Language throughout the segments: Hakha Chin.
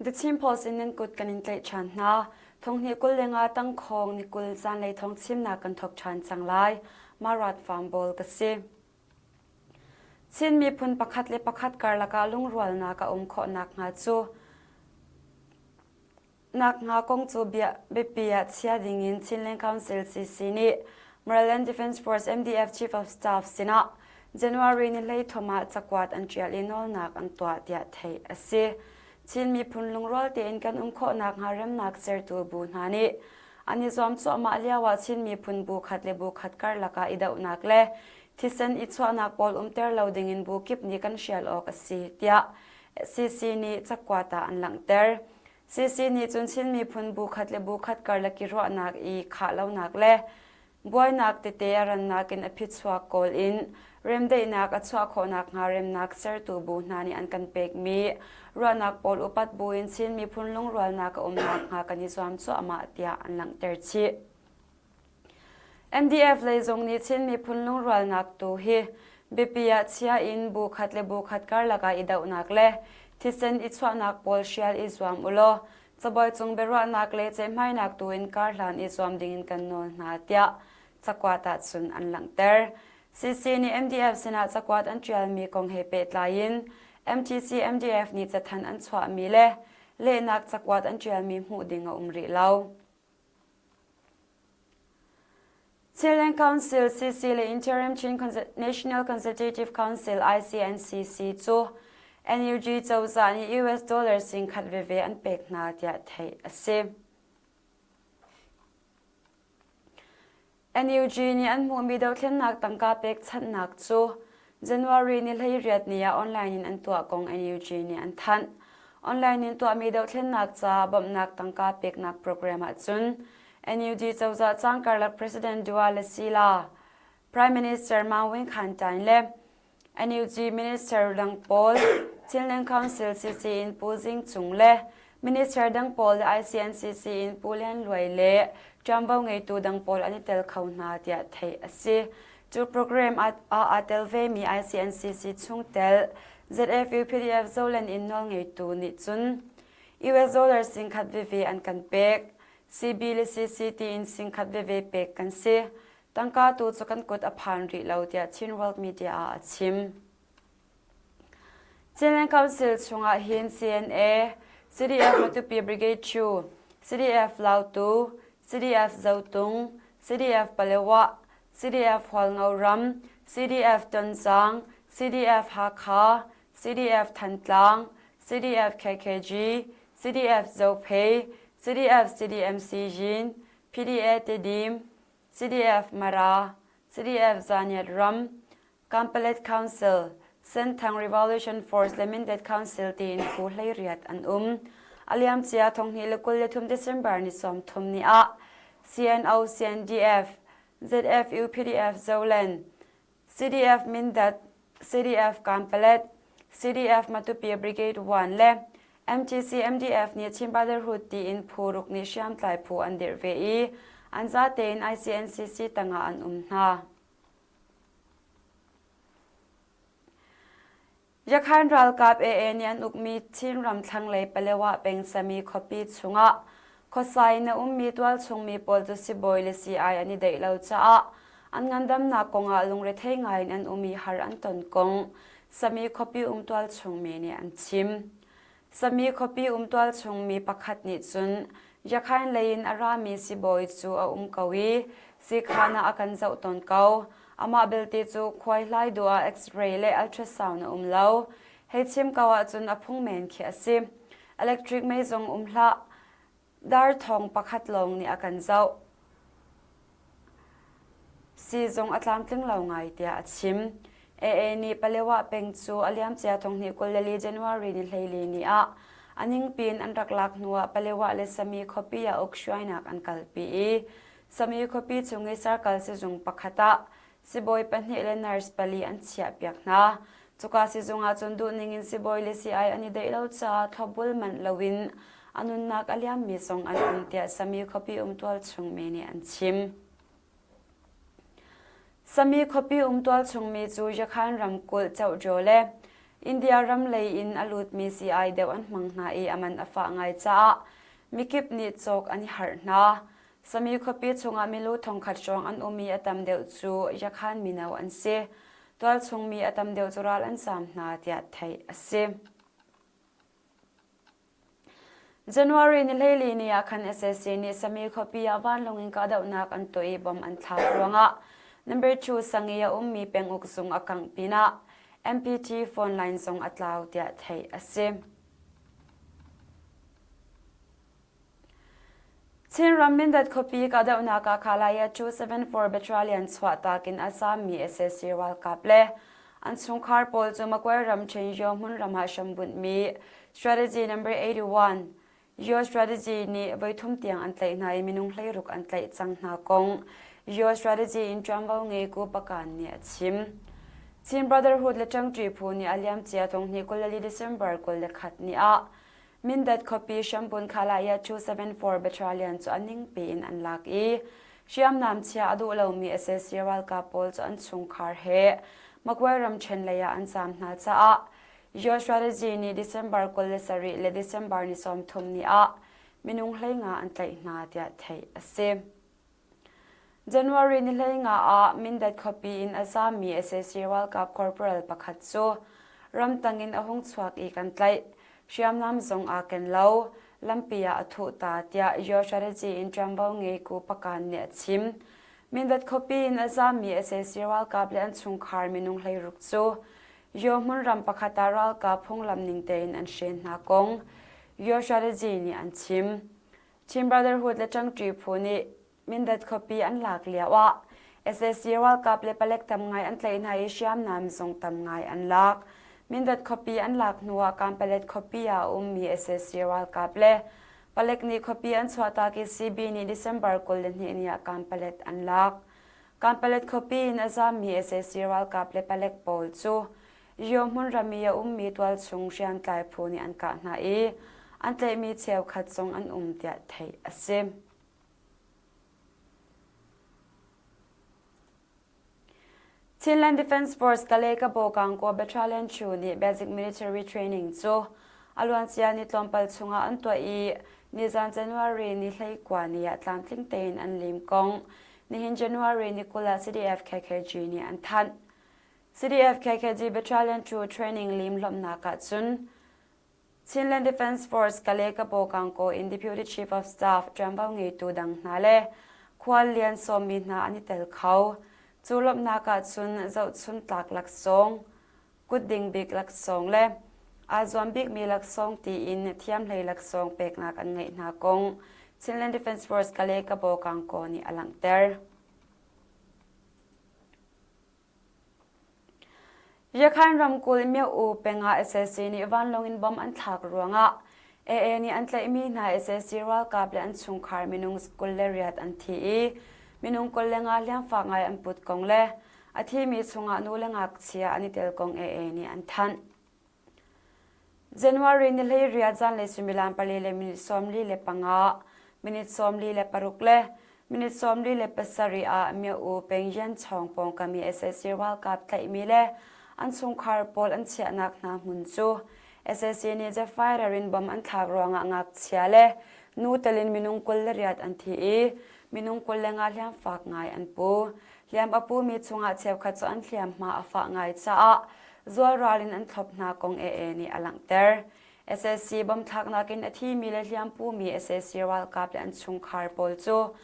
The Chin Post in nan kut kan in tlaih ṭhan hna. Thonghnih 25 tangkhawng ni 20 zanlei thawng chimnak kan thawk ṭhan cang lai. Marat Farm Ball ka si. Chin miphun pakhat le pakhat karlak ah lungrualnak a um khawh nakhnga cu nakhnga kong cu biapi ah chia dingin Chinland Council CC nih Maryland Defense Force MDF Chief of Staff sinah January ni 13 ah cakuat an ṭial i nawlnak an tuah tiah theih a si. Chin miphun lungrual tein kan um khawh nakhnga remnak sertu bu hna nih an i zuam cuahmah lioah Chin miphun bu khat le bu khat karlak ah i dohnak le thisen i chuahnak pawl umter lo dingin bu kip nih kan hrial awk a si tiah CC nih cakuat ah an langhter. CC nih cun Chin miphun bu khat le bu khat karlak i ruahnak i khah lonak le buainak tete a rannak in a phichuak kawl in remdaihnak a chuah khawh nakhnga remnak sertu bu hna nih an kan pekmi ruahnak pawl upat buin Chin miphun lungrualnak a um nakhnga kan i zuam cuahmah tiah an langhter chih. MDF lei zong nih Chin miphun lungrualnak tu hi biapi ah chia in bu khat le bu khat karlak ah i dohnak le thisen i chuahnak pawl hrial i zuam ulaw cabuai cung biaruahnak le ceihmainak tu in karhlan i zuam dingin kan nawl hna tiah cakuat ah cun an langhter. CC nih MDF sinah cakuat an ṭialmi kong he pehtlai in MTC MDF nih cathanh an chuahmi le lehnak cakuat an ṭialmi hmuh ding a um rih lo. Chinland Council CC le Interim Chin National Consultative Council ICNCC cu NUG cozah nih US dollar 10,000 veve an pek hna tiah theih a si. NUG nih an hmuhmi dothlennak tangka pekchanhnak cu January ni 18 ni ah online in an tuah kong NUG nih an thanh. Online in tuahmi dothlennak ca bawmhnak tangka peknak program ahcun NUG cozah cang karlak President Dua Le Sila, Prime Minister Maung Win Khan Tain le NUG Minister dang pawl, Chinland Council CC in Pu Zing Cung le Minister dang pawl le ICNCC in Pu Lian Luai le ṭuanvo ngeitu dang pawl an i tel kho hna tiah theih a si. Cu program ah aa tel vemi ICNCC chungtel ZFU PDF Zoland in nawlngeitu nih cun US dollar 10,000 veve an kan pek. CB le CC tiin 10,000 veve pek kan si. Tangka tu cu kan kut a phan rih lo tiah Chin World Media ah a chim. Chinland Council chungah hin CNA, CDF Matupi Brigade 2, CDF Lautu, CDF Zotung, CDF Palewa, CDF Hualngo Ram, CDF Tonzang, CDF Hakha, CDF Thantlang, CDF KKG, CDF Zophei, CDF CDMC Yin, PDA Tedim, CDF Mara, CDF Zaniat Ram, Kampalet Council, Senthang Revolution Force le Mindat Council tiin phu 18 an um. A liamcia 2023 December ni 30 ni ah CNO CNDF, ZFU PDF Zoland, CDF Mindat, CDF Kanpalet, CDF Matupi Brigade 1 le MTC MDF nih Chin Brotherhood tiin phu ruk nih hriamtlai phu an dirh ve i an zatein ICNCC tangah an um hna. Yakhan ralkap AA nih an ukmi Chinram thlanglei Palewa peng Sami khuapi chungah khuasai in a ummi tualchung mi pawl cu sibawi le sii-ai an i deih lo caah an ngandamnak kongah lungrethei ngaiin an um i har an ton kong Sami khuapi um tualchung mi nih an chim. Sami khuapi um tualchung mi pakhat nih cun Yakhain lei in a rami sibawi cu a um ko i siikhaan ah a kan zoh tawn ko. Amah belte cu khuaihlai duh ah X-ray le ultrasound a um lo. Hei chim ko ahcun a phung men khi a si. Electric mei zong um hlah. Dar thawng pakhat lawng nih a kan zoh. Siizung a tlamtling lo ngai tiah a chim. AA nih Palewa peng cu a liamcia 2024 January ni 14 ni ah a ningpi in an rak lak hnuah Palewa le Sami khuapi ah ukhruainak an kalpi i Sami khuapi chung i sarkal sizung pakhat ah sibawi pahnih le nurse pali an chiahpiak hna. Cuka sizung ah cun duhning in sibawi le sii-ai an i deih lo caah thlopbul manh loin a nunnak a liammi zong an um tiah Sami khuapi um tualchung mi nih an chim. Sami khuapi um tualchung mi cu Yakhan ramkulh Cohjo le India ram lei in a lutmi sii-ai deuh an hmang hna i a man a fah ngai caah mikip nih cawk an i harh hna. Sami khuapi chungah milu thongkhat hrawng an um i a tam deuh cu Yakhan mino an si. Tualchung mi a tam deuh cu ral an zaam hna tiah theih a si. January ni 14 ni ah khan sac nih Sami khuapi ah vanlawng in kahdohnak an tuah i bomb an thlak ruangah number 2 sang i a ummi penguk zung a kangh pinah MPT phone line zong a tlau tiah theih a si. Chinram Mindat khuapi kahdohnak ah Khalaya 274 Battalion chuahtak in a zaammi sac ralkap le an chungkhar pawl cu Magway ram Ṭhenhyo hmunram ah hrambunhmi Strategy Number 81 Yo Strategy nih voithum tiang an tlaih hna i minung 16 an tlaih cang hna kong Yo Strategy in ṭuanvo ngeitu Pakan nih a chim. Chin Brotherhood le Ṭangṭi phu nih a liamcia thonghnih 24 December 21 ni ah Mindat khuapi Shambun Khalaya 274 Battalion cu a ningpi in an lak i hriamnam chia a duh lomi sac ralkap pawl cu an chungkhar he Magway ramṭhen lei ah an zaam hna caah Yo Strategy nih December 27 le December ni 30 ni ah minung 15 an tlaih hna tiah theih a si. January ni 15 ah Mindat khuapi in a zaammi sac ralkap corporal pakhat cu ramtang in a hung chuak i kan tlaih. Hriamnam zong aa ken lo. Lampi ah a thuh ta tiah Yo Strategy in ṭuanvo ngeitu Pakan nih a chim. Mindat khuapi in a zaammi sac ralkap le an chungkhar minung 16 cu Yo hmunram pakhat ah ralkap phunglam ning tein an hren hna kong Yo Strategy nih an chim. Chin Brotherhood le Ṭangṭi phu nih Mindat khuapi an lak lioah sac ralkap le palek tam ngai an tlaih hna i hriamnam zong tam ngai an lak. Mindat khuapi an lak hnuah Kanpalet khuapi ah a ummi sac ralkap le palek nih khuapi an chuahtak i CB nih December 22 ni ah Kanpalet an lak. Kanpalet khuapi in a zaammi sac ralkap le palek pawl cu Rio hmunram i a ummi tualchung hriamtlai phu nih an kah hna i an tlaihmi cheukhat zong an um tiah theih a si. Chinland Defence Force Kalay Kabaw Kangkaw Battalion Chu nih Basic Military Training cu a luancia ni tlawmpal chungah an tuah i nizan January ni 19 ni ah tlamtling tein an lim kong nihin January ni 20 ah CDF KKG nih an thanh. CDF KKG Battalion 2 training lim hlawmnak ah cun Chinland Defence Force Kale Kabaw Kangkaw in Deputy Chief of Staff ṭuanvo ngeitu dang hna le khuallian sawmmi hna an i tel kho. Cu lawmhnak ah cun zohchun tlak laksawng, kutding bik laksawng le aa zuam bikmi laksawng tiin thiamhlei laksawng peknak an ngeih hna kong Chinland Defence Force Kale Kabaw Kangkaw nih a langhter. Yakhain ramkulh Myo-U peng ah sac nih vanlawng in bomb an thlak ruangah AA nih an tlaihmi hna sac ralkap le an chungkhar minung 28 an thi i minung 25 hliamfak ngai an put kong le a thimi chungah nu le ngakchia an i tel kong AA nih an thanh. January ni 18 zanlei suimilam pali le minute 45, minute 46 le minute 47 ah Myo-U peng Yanchawng pawngkam i sac ralkap tlaihmi le an chungkhar pawl an chiahnak hna hmun cu sac nih jet fighter in bomb an thlak ruangah ngakchia le nu telin minung 28 an thi i minung 25 hliamfak ngai an pu. Hliam a pumi chungah cheukhat cu an hliamhma a fah ngai caah zualral in an thlop hna kong AA nih a langhter. Sac bomthlaknak in a thimi le hliampumi sac ralkap le an chungkhar pawl cu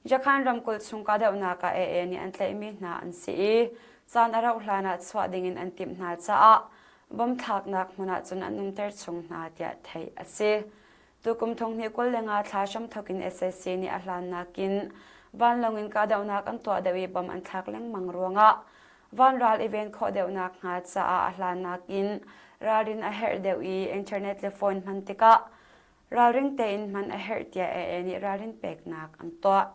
Yakhan ramkulh chung kahdohnak ah AA nih an tlaihmi hna an si i caan a rauh hlan ah chuah dingin an timh hna caah bomthlaknak hmun ah cun an umter chung hna tiah theih a si. Tukum 2025 thla hramthawk in sac nih a hlan nakin vanlawng in kahdohnak an tuah deuh i bom an thlak lengmang ruangah vanral i ven khawh deuhnak hnga caah a hlan nakin ralrin a herh deuh i internet le phone hman tikah ralring tein hman a herh tiah AA nih ralrin peknak an tuah.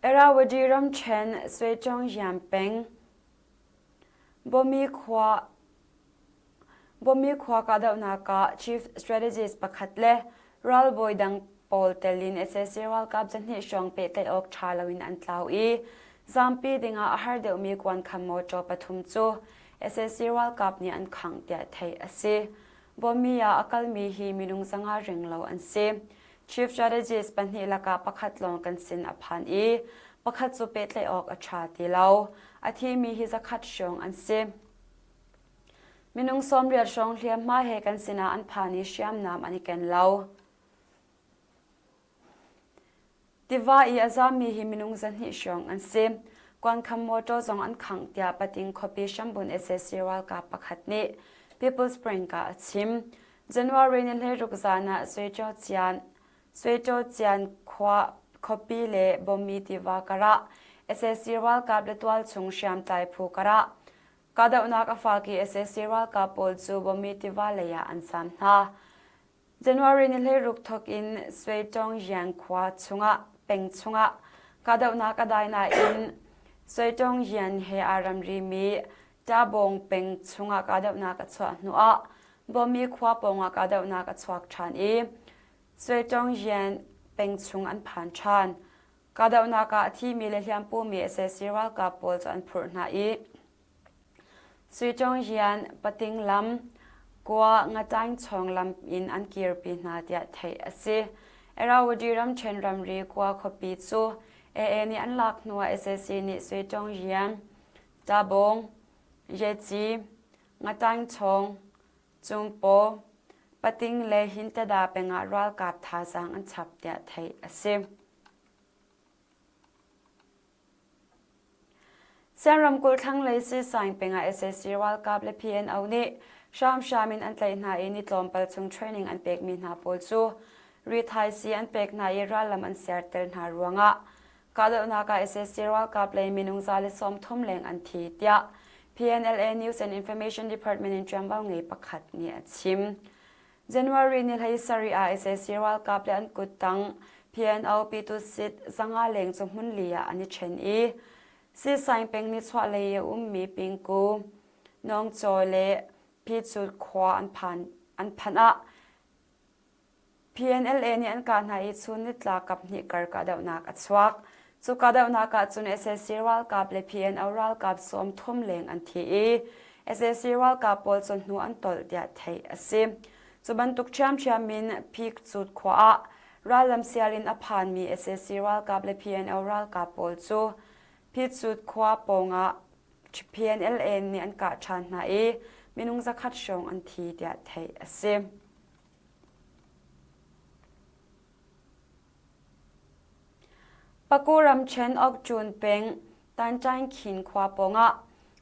Irrawaddy ramṭhen Suichong peng Bawmi khua kahdohnak ah Chief Strategist pakhat le ralbawi dang pawl tel in sac ralkap zahnih hrawng pehtlaih awk ṭha loin an tlau i. Zampi dingah a har deuhmi kuankham mawṭaw pathum cu sac ralkap nih an khangh tiah theih a si. Bawmi ah a kalmi hi minung 500 renglo an si. Chief Strategist pahnih lakah pakhat lawng kan sin a phan i pakhat cu pehtlaih awk a ṭha ti lo. A thimi hi zakhat hrawng an si. Minung 80 hrawng hliamhma he kan sinah an phan i hriamnam an i ken lo. Tiva i a zammi hi minung 200 hrawng an si. Kuankham motor zong an khangh tiah Pating khuapi hrambun sac ralkap pakhat nih People's Spring ah a chim. January ni 16 zan ah Sueṭaw khua khuapi le Bawmi tiva karah sac ralkap le tualchung hriamtlai phu karah kahdohnak a fak i sac ralkap pawl cu Bawmi tiva lei ah an zaam hna. January ni 16 thawk in Suetongjiang khua chungah peng chungah kahdohnak a dai nain Suetongjian he aa ramrimi Tabong peng chungah kahdohnak a chuah hnuah Bawmi khua pawngah kahdohnak a chuak ṭhan i Suetongjian peng chung an phan ṭhan. Kahdohnak ah a thimi le hliampumi sac ralkap pawl cu an phurh hna i Suiṭawngyian pating lam, Kua Ngataingchawng lam in an kirpi hna tiah theih a si. Irrawaddy ramṭhen ramri Kua khuapi cu AA nih an lak hnuah sac nih Suiṭawngyian, Tabung, Yeci, Ngataingchawng, Cungpaw, Pating le Hintada pengah ralkap thazaang an chap tiah theih a si. Sian ramkulh thlanglei Sisaing peng ah sac ralkap le PNO nih hramhram in an tlaih hna i ni tlawmpal chung training an pekmi hna pawl cu rithaisii an pek hna i rallam an serter hna ruangah kahdohnak ah sac ralkap lei minung 130 leng an thi tiah PNLA News and Information Department in ṭuanvo ngei pakhat nih a chim. January ni 17 ah sac ralkap le an kuttang PNO Pyitusit 500 leng cu hmunli ah an i ṭhen i Sisaing peng nichuahlei i a ummi Pingku, Nawngcaw le Phichut khua an phan an phanh ah PNLA nih an kah hna i chun nitlak kaphnih kar kahdohnak a chuak. Cu kahdohnak ah cun sac ralkap le PNO ralkap 30 leng an thi i sac ralkap pawl cu hnu an tolh tiah theih a si. Cu bantuk ṭhiamṭhiam in Phikcut khua ah rallam sial in a phanmi sac ralkap le PNO ralkap pawl cu Phitcut khua pawngah PNLA nih an kah ṭhan hna i minung 100 hrawng an thi tiah theih a si. Paku ramṭhen Okṭun peng Tanṭaingkhin khua pawngah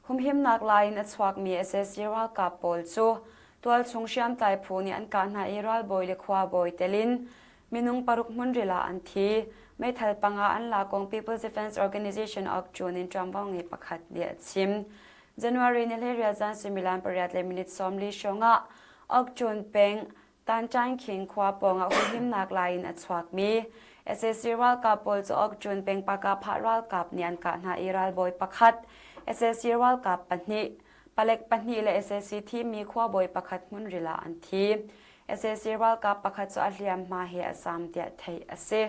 humhimnak lai in a chuakmi sac ralkap pawl cu tualchung hriamtlai phu nih an kah hna i ralbawi le khuabawi tel in minung paruk hmunril ah an thi. Meithal panga an la kong People's Defense Organization Okṭun in ṭuanvo ngei pakhat nih a chim. January ni 18 zan suimilam pariat le minute 40 hrawngah Okṭun peng Tanṭaingkhing khua pawngah humhimnak lai in a chuakmi sac ralkap pawl cu Okṭun peng Pakapha ralkap nih an kah hna i ralbawi pakhat, sac ralkap pahnih, palek pahnih le sac thimi khuabawi pakhat hmunril ah an thi. Sac ralkap pakhat cu a hliamhma he a zaam tiah theih a si.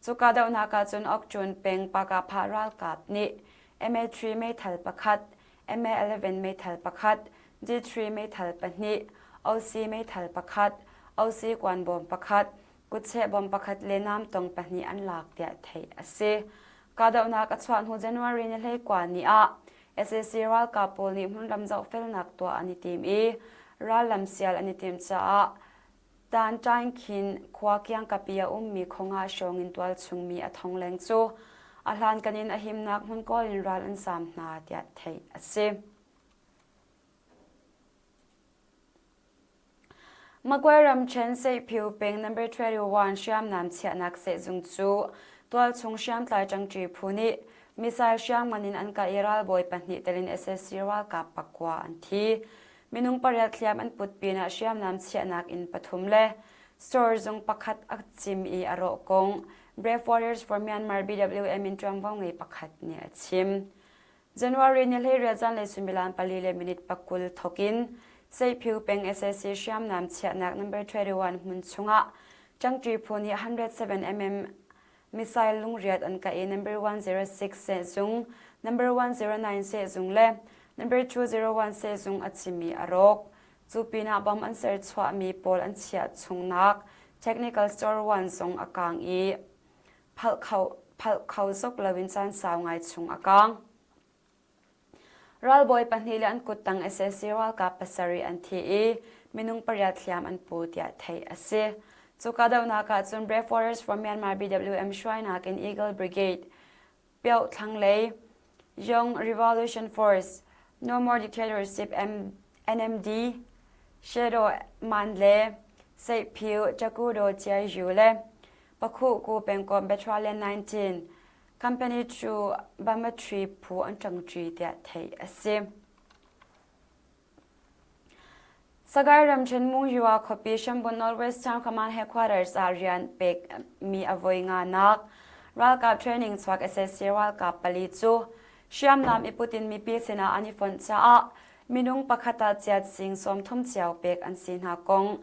Cu kahdohnak ah cun Okṭun peng Pakapha ralkap nih MA3 meithal pakhat, MA11 meithal pakhat, G3 meithal pahnih, OC meithal pakhat, OC kuanbawm pakhat, kutcheh bom pakhat le namtong pahnih an lak tiah theih a si. Kahdohnak a chuah hnu January ni 19 ni ah sac ralkap pawl nih hmunram zohfelnak tuah an i tim i rallam sial an i timh caah Tanṭaingkhin khua kiangkap i a ummi khonga hrawng in tualchung mi a thong leng cu a hlankan in a himnak hmun kawl in ral an zaam hna tiah theih a si. Magway ramṭhen Seihphiu peng number 21 hriamnam chiahnak sehzung cu tualchung hriamtlai ṭangṭi phu nih missile hriamngan in an kah i ralbawi pahnih tel in sac ralkap pakua an thi. Minung pariat hliam an put pinah hriamnam chiahnak inn pathum le store zung pakhat a cim i a rawh kong Brave Warriors for Myanmar BWM in ṭuanvo ngei pakhat nih a chim. January ni 18 zanlei suimilam pali le minute 20 thawkin Seiphiu peng sac hriamnam chiahnak number 21 hmun chungah ṭangṭi phu nih 107 mm. missile lungriat an kah i number 106 sehzung, number 109 sehzung le number 201 sehzung a chimmi a rawk. Cu pinah bomb an serchuahmi pawl an chiah chungnak Technical Store 1 zong a kaang i phalh kho, phalh kho zok loin caan sau ngai chung a kaang. Ralbawi pahnih le an kuttang sac ralkap pasarih an thi i minung pariat hliam an pu tiah theih a si. Cu kahdohnak ah cun Brave Warriors for Myanmar BWM hruainak in Eagle Brigade, Pyoh thlanglei, Young Revolution Force, No More Dictatorship NMD, Shadow Man le Seihphiu Chakudo Chiayu le Pakhuhku pengkomh Battalion 19 Company cu Bamatri phu an ṭangṭi tiah theih a si. Sagaing ramṭhen Mungyua khuapi Shambun Northwest Town Command Headquarters ah rian pekmi a voi nganak ralkap training chuak sac ralkap pali cu hriamnam i put in mipi sinah an i fonh caah minung pakhat ah chiat sing 30 cio pek an si hna kong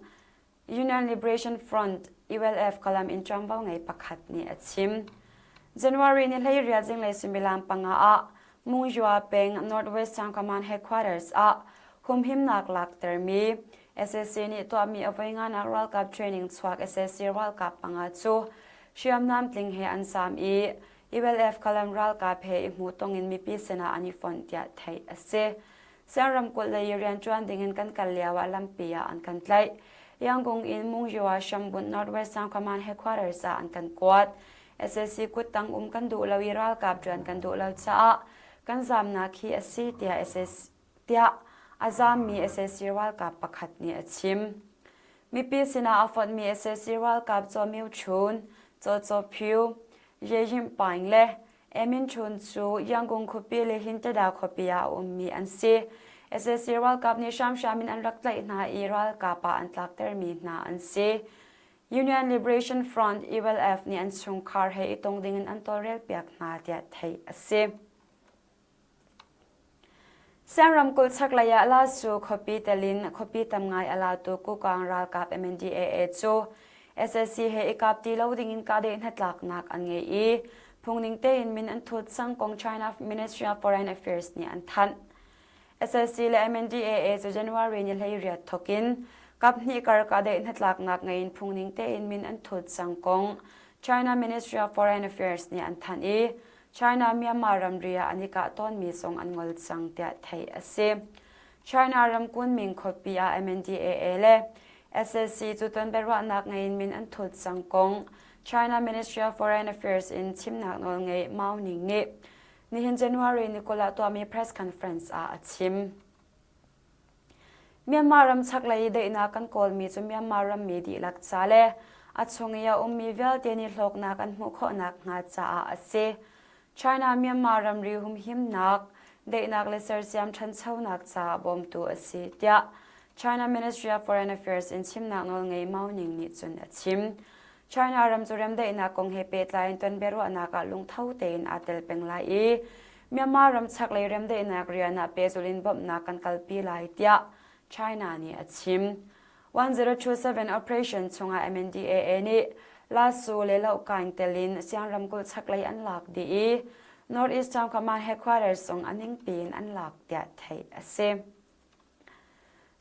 Union Liberation Front ULF Kalam in ṭuanvo ngei pakhat nih a chim. January ni 18 zinglei suimilam panga ah Mungyua peng Northwest Town Command Headquarters ah humhimnak laktermi sac nih tuahmi a voi nganak ralkap training chuak sac ralkap panga cu hriamnam tling he an zaam i ULF Kalam ralkap he i hmuhtong in mipi sinah an i fonh tiah theih a si. Siang ramkulh lei i rianṭuan dingin kan kal lioah lampi ah an kan tlaih. Yangon in Mungyua hrambunh Northwest Town Command Headquarters ah an kan kuat. Sac kuttang um kan duh lo i ralkap ṭuan kan duh lo caah kan zamnak hi a si tiah sac tiah a zammi sac ralkap pakhat nih a chim. Mipi sinah a fonhmi sac ralkap Caw Myo Chun, Caw Caw Phyu, Ye Yim Paing le Emin Chun cu Yangon khuapi le Hintada khuapi ah a ummi an si. Sac ralkap nih hramhram in an rak tlaih hna i ralkap ah an tlaktermi hna an si. Union Liberation Front ULF nih an chungkhar he i tong dingin an tawlrelpiak hna tiah theih a si. Siang ramkulh chaklei ah Lasu khuapi tel in khuapi tam ngai a latu Kukang ralkap MNDAA cu sac he i kap ti lo ding in kahdaih hnatlaknak an ngei i phungning tein min an thut cang kong China Ministry of Foreign Affairs nih an thanh. Sac le MNDAA cu January ni 18 thawk in kaphnih kar kahdaih hnatlaknak ngei in phungning tein min an thut cang kong China Ministry of Foreign Affairs nih an thanh i China-Myanmar ramri ah an i kah tawnmi zong an ngol cang tiah theih a si. China ram Kunming khuapi ah MNDAA le sac cu ton biaruahnak ngei in min an thut cang kong China Ministry of Foreign Affairs in chimnak nawlngei Mao Ning nih nihin January ni 20 ah tuahmi press conference ah a chim. Myanmar ram chaklei i daihnak kan kawlmi cu Myanmar rammi dihlak ca le a chung i a ummi vialte nih hlawknak an hmuh khawh nakhnga caah a si. China-Myanmar ramri humhimnak, daihnak le sersiam ṭhanchonak caah bawmtu a si, tiah China Ministry of Foreign Affairs in chimnak nawlngei Mao Ning nih cun a chim. China ram cu remdaihnak kong he pehtlai in tonbiaruahnak ah lungtho tein aa tel peng lai i Myanmar ram chaklei remdaihnak rian ah pehzulh in bawmhnak kan kalpi lai tiah China nih a chim. 1027 operation chungah MNDAA nih Lasu le Lohkaing tel in Siang ramkulh chaklei an lak dih i North East Town Command Headquarters zong a ningpi in an lak tiah theih a si.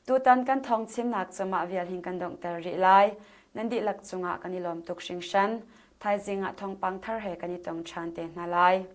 Tutan kan thawng chimnak cu mah vial hin kan donghter rih lai. Nan dihlak cungah kan i lawm tuk hringhran. Thaizing ah thawngpang thar he kan i tong ṭhan te hna lai.